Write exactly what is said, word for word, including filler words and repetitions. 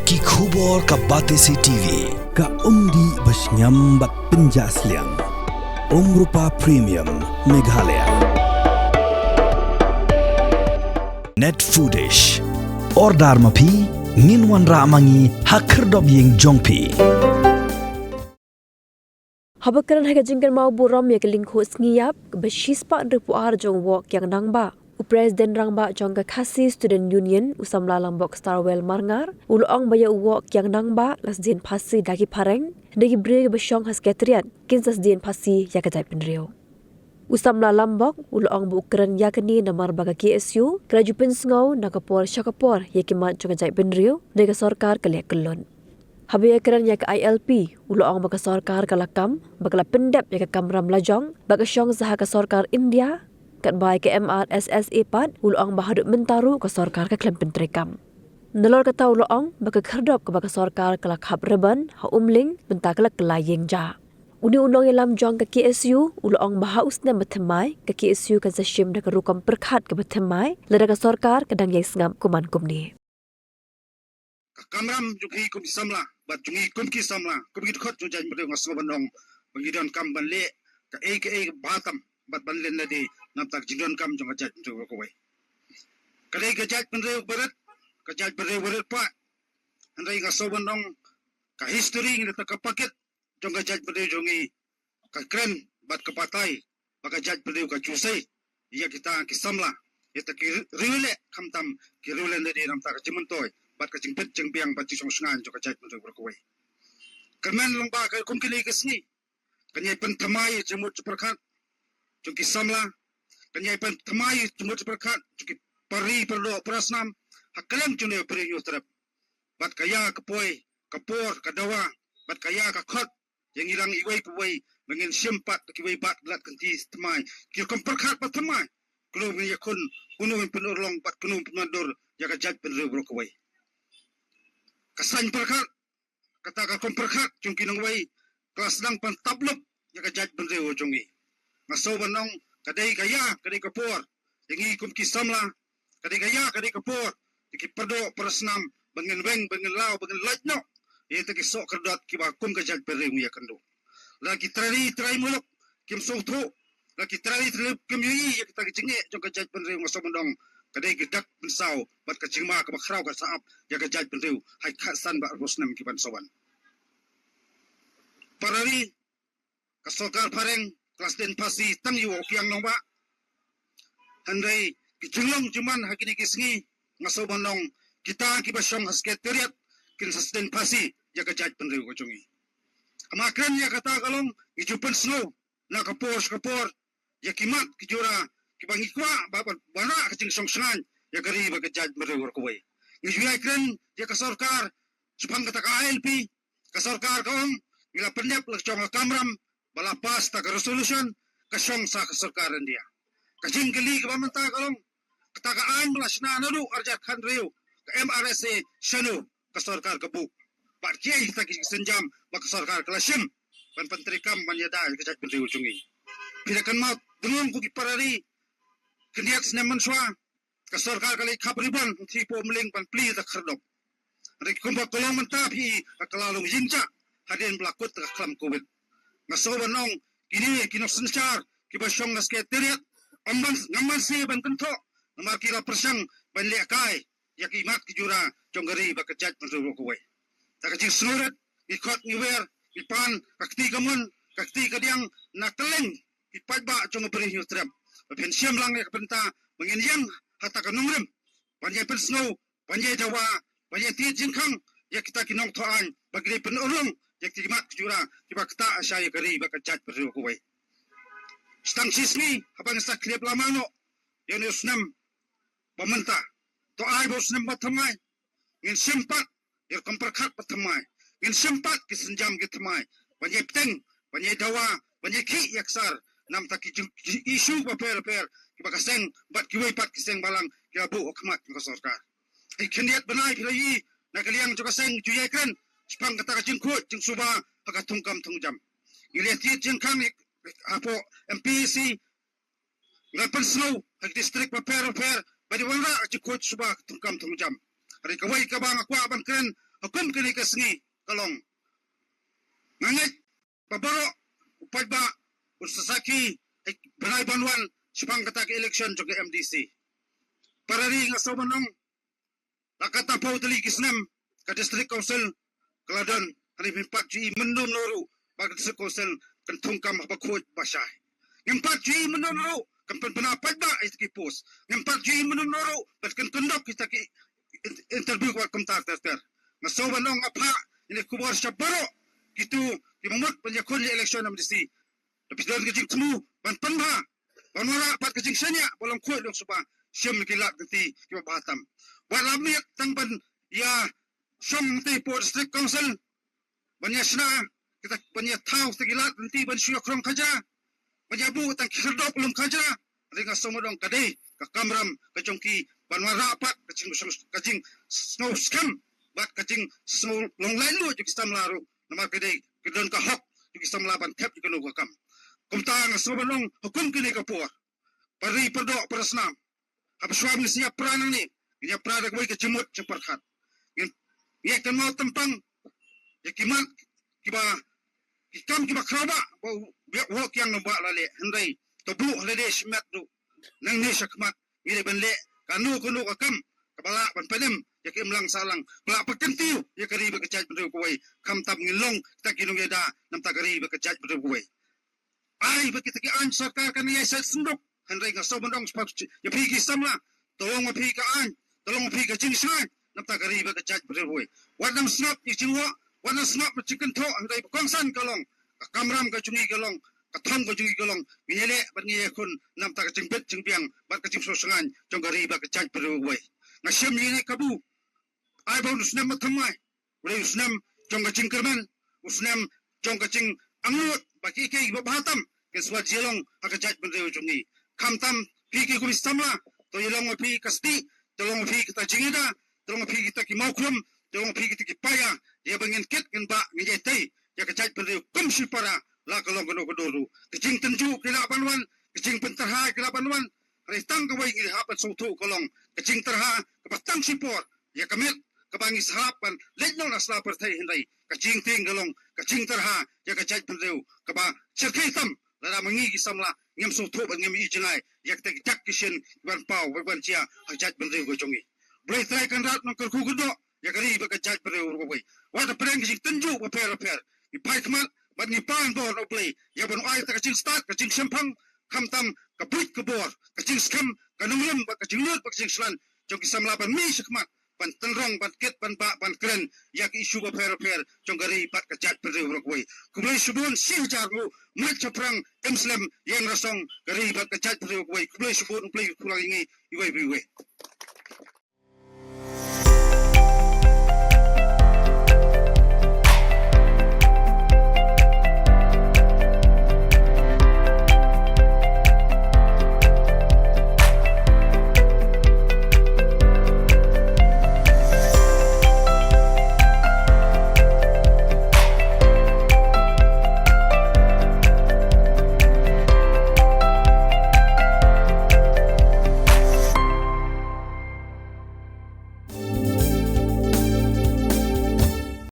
Ki khubor ka Batesi T V. Ka umdih ba shngiam bad pynjah sliang. Umrupa Premium Meghalaya. Net Foodish. Order ma phi, ngin wanrah ma ngi ha khyrdop ïing jong phi. Haba kren ha ka jingkynmaw burom ïa ka lyngkhuh sngi ïap kaba shispah hynriewphew ar jong u Woh Kiang Nangbah, u President Rangbah jong ka Khasi Student Union, u Samla Lambok Starwell Marngar, u la ong ba ïa u Woh Kiang Nangbah la sdien phasi da ki phareng, hynrei ki briew kiba shong ha Secretariat kin sa sdien phasi ïa ka jaitbynriew. U Samla Lambok u la ong ba u kren ïa kane namar ba ka K S U ka la ju pynsngew na ka por sha ka por ïa ki mat jong ka jaitbynriew, hynrei ka sorkar ka leh kyllut. Haba ïakren ïa ka I L P, u la ong ba ka sorkar ka la kam ba ka la pyndep ïa ka kamram lajong ba ka shong sa ha ka sorkar India, katba ïa ka M R S S A pat u la ong ba haduh mynta ruh ka sorkar ka khlem pyntreikam. Nalor kata u la ong ba ka khyrdop kaba ka sorkar ka la khap ribbon ha Umling mynta ka la kylla ïing ja. Une u nongïalam jong ka K S U u la ong ba ha u snem ba thymmai ka K S U kan sa shim da ka rukom pyrkhat kaba thymmai lada ka sorkar ka dang ïai sngap kumne kumne. Ka kamram jong ngi kum ki samla bad jong ngi kum ki samla, kum ki dkhot jong jaitbynriew, nga sngew ban ong ba ngi donkam ban leh kaei kaei ba tam bad ban len lade namar ka jingdonkam jong ka jaitbynriew baroh kawei. Ka dei ka jaitbynriew barit, ka jaitbynriew barit pat. Hynrei nga sngew ban ong ka history ngi da ka pakit jong ka jaitbynriew jong ngi ka kren bad ka batai ba ka jaitbynriew ka ju sei ïa kita ki samla, ïa kita ki riewleh, khamtam ki riewleh, namar ka jingmyntoi bad ka jingbit jingbiang bad jingshong shngaiñ jong ka jaitbynriew baroh kawei. Kyrmen long ba ka kum kine ki sngi kan ïai pynthymmai jingmut jingpyrkhat jong ki samla, kan ïai pynthymmai jingmut jingpyrkhat jong ki para ri para doh para snam ha kylleng jong ka Ri Hynñiewtrep. Bad ka ïa ka poi ka por ka dawa bad ka ïa ka khot ïa ngi lang iwei pa iwei ba ngin shim pat kiwei pat lad kynti thymmai, ki rukom pyrkhat ba thymmai, kumno ngin ïakhun, kumno ngin pynurlong bad kumno ngin pynwandur ïa ka jaitbynriew baroh kawei. Ka saiñ pyrkhat, kata ka rukom pyrkhat jong ki nongwei ka la sdang ban tabluk ïa ka jaitbynriew jong ngi. Nga sngew ban ong ka dei ka ïa, ka dei ka por ïa ngi kum ki samla, ka dei ka ïa, ka dei ka por ïa ki para doh para snam ba ngin weng, ba ngin law, ba ngin lait noh ïa kita ki soh kyrdoh kiba kum ka jaitbynriew ngi ïakynduh. La ki trai ri trai muluk kim sngewthuh, la ki trai ri trai muluk kim ïohi ïa kita ki jingeh jong ka jaitbynriew, nga sngew ban ong ka dei ka dak pynsaw bad ka jingma kaba khraw ka sah ap ïa ka jaitbynriew ha ki khatsan bad arphew snem kiban sa wan. Para ri, ka sorkar phareng ka la sdien phasi tang ïa u Kiang Nangbah. Hynrei ki jinglong jingman ha kine ki sngi, nga sngew ban ong kita kiba shong ha Secretariat kin sa sdien phasi ïa ka jaitbynriew ka jong ngi. Haba kren ïa kata ka long ngi ju pynsngew na ka por sha ka por ïa ki mat ki jura kiba ngi kwah ba, ba, ba wanrah ka jingshong shngaiñ ïa ka ri bad ka jaitbynriew baroh kawei. Ngi ju ïai kren ïa ka sorkar shaphang kata ka I L P, ka sorkar ka ong ngi la pyndep la ka jong ka kamram ba la pass ta ka resolution ka shong sa ka sorkar India. Ka jingkylli kaba mynta ka long kata ka aiñ ba la shna naduh arhajar khathynriew, ka M R S A, shano ka sorkar ka buh? Bad kiei kita ki sienjam ba ka sorkar ka la shim ban pyntreikam ban ïada ïa ka jaitbynriew jong ngi? Phi da kynmaw dang kum ki para ri, khyndiat snem mynshuwa ka sorkar ka la khap ribbon ha Umling ban plie ïa ka khyrdop. Hynrei kumba ka long mynta phi i ka la long ïing jah hadien ba la kut ka khlam Covid. Nga sngew ban ong kine ki nongsynshar kiba shong ha Secretariat, ym ban, ngam banse ban kynthoh namar ki la pyrshang ban lehkai ïa ki mat ki jura jong ka ri bad ka jaitbynriew baroh kawei. Da ka jingsngewrit ngi khot ngi wer, ngi pan ka kti kamon ka kti kadiang na kylleng ki paidbah jong ka Ri Hynñiewtrep ba phin shim lang ïa ka bynta ba ngin ïeng ha kata ka nongrim ban ïai pynsngew, ban ïai dawa, ban ïai tied jingkhang ïa kita ki nongthoh aiñ ba ki dei pynurlong ïa kita ki mat ki jura kiba ktah sha ïa ka ri bad ka jaitbynriew kawei. Shi tang shi sngi haba ngin sa khlieh lama noh ïa une u snem ba mynta, to ai ba u snem ba thymmai ngin shim pat ïa ka rukom pyrkhat ba thymmai, ngin shim pat ki sienjam ki thymmai ban ïai bteng, ban ïai dawa, ban ïai khih ïa ka sar namar ki jing, jing issue bapher bapher kiba ka seng bad kiwei pat ki seng balang ki la buh ha khmat ka sorkar. Ki khyndiat bnai phi la ïohi na ka liang jong ka seng ju ïai kren shaphang kata ka jingkhuid jingsuba ha ka thungkam thungjam. Ngi la tied jingkhang hapoh M P A C, ngi la pynsngew ha ki district bapher bapher ba dei wanrah ka jingkhuid suba ha ka thungkam thungjam. Hynrei kawei kaba nga kwah ban kren ha kum kane ka sngi ka long, nga ngeit ba baroh u paidbah un sa sakhi ha ki bnai ban wan shaphang kata ka election jong ka M D C. Para ri, nga sngewbha ban ong, la ka ta phew tylli ki snem ka District Council ka la don, hynrei ngim pat ju i mynno mynno ruh ba ka District Council kan thung kam haba khuid ba shai. Ngim pat ju i mynno mynno ruh kan pynbna paidbah ïa kita ki post. Ngim pat ju i mynno mynno ruh ba kan conduct kita ki in-, interview wat kumta ter ter. Nga sngewbha ban ong, nga phah ïa kane ka khubor sha baroh kito kiba mut ban ïakhun ïa election M D C. Lada phi don ka jingthmu ban pynbha, ban wanrah pat ka jingshaniah ba long khuid Lok Sabha, shim ki lad lynti kiba bha tam. Wat la miet tang ban ïa shong lynti hapoh District Council, ban ïa shna kita, ban ïa thaw kita ki lad lynti ban shu ïa krong khajra, ban ïa buh tang ki khyrdop lum khajra. Hynrei nga sngewbha ban ong, ka dei ka kamram ka jong ki ban wanrah pat ka jing, ka jingsngewskhem bad ka jingsngew long laitluid jong ki samla ruh. Namar ka dei ka don ka hok jong ki samla ban thep ïa kano ka kam. Kumta nga sngewbha ban ong, ha kum kane ka por, para ri, para doh, para snam, haba shuwa ngin sa ïa pra nangne, ngin ïa pra da kawei ka jingmut jingpyrkhat. Ngin, ngin ïa kynmaw tympang ïa ki mat kiba, ki kam kiba khraw bha ba u Bah Woh Kiang Nangbah u la leh. Hynrei to buh ha lade shimet ruh, nangne shakhmat ngi dei ban leh kano kano ka kam kaba lah ban pynim ïa ka imlang sahlang, ba lah ban kyntiew ïa ka ri bad ka jaitbynriew kawei. Khamtam ngin long kita ki nongïada na bynta ka ri bad ka jaitbynriew kawei. Ai ba kita ki aiñ sorkar kan ïai set synduk, hynrei nga sngewbha ban ong shaphang ïa phi ki samla, to long ma phi ka aiñ, to long ma phi ka jingshngaiñ na bynta ka ri bad ka jaitbynriew kawei. Wat nang sngap ïa ki jingwoh, wat nang sngap ïa ki jingkynthoh, hynrei ba kongsan ka long, ka kamram ka jong ngi ka long, ka thong ka jong ngi ka long, ngin ïaleh bad ngin ïakhun na bynta ka jingbit jingbiang bad ka jingsngewshngaiñ jong ka ri bad ka jaitbynriew kawei. Nga shim ïa kane ka kabu, ai ba u snem ba thymmai u dei u snem jong ka jingkyrmen, u snem jong ka jingangnud ba kiei kiei kiba bha tam kin sa wan jia long ha ka jaitbynriew jong ngi. Khamtam phi ki kum ki samla, to ïa long ma phi ka stieh, to long ma phi kita ki jingïada, to long ma phi kita ki mawkhrum, to long ma phi kita ki paia, ïa ba ngin kit ngin bah ngin ïai tei ïa ka jaitbynriew kum shipara, la ka long kano ka dur ruh. Ka jingtynjuh ki lah ban wan, ka jingpyntyrha ki lah ban wan, hynrei tang kawei ngi hap ban sngewthuh ka long ka jingtyrha kaba tang shipor ïa ka met kaba ngi sa hap ban leit noh na sla pyrthei, hynrei ka jingtieng ka long ka jingtyrha ïa ka jaitbynriew kaba shyrkhei tam lada ma ngi ki samla ngim sngewthuh bad ngim ïohi jngai ïa kita ki dak ki shin kiban paw bad ban jia ha ka jaitbynriew ka jong ngi. Blei Trai Kynrad un kyrkhu kyrdoh ïa ka ri bad ka jaitbynriew ruh kawei. Wat hapdeng ki jingtynjuh bapher bapher, ngi phai khmat bad ngi pan bor na U Blei ïa ban ai ïa ka jingstad, ka jingshemphang, khamtam ka buit ka bor, ka jingskhem, ka nongrim bad ka jinglut bad ka jingshlan jong ki samla ban mih shakhmat, ban tynrong, ban kit, ban bah, ban kren ïa ki issue bapher bapher jong ka ri bad ka jaitbynriew ruh kawei. Khublei shibun, shi hajar nguh, mait shaphrang, im slem, ïeng rasong ka ri bad ka jaitbynriew kawei. Khublei shibun, U Blei un kyrkhu lang ïa ngi iwei pa iwei.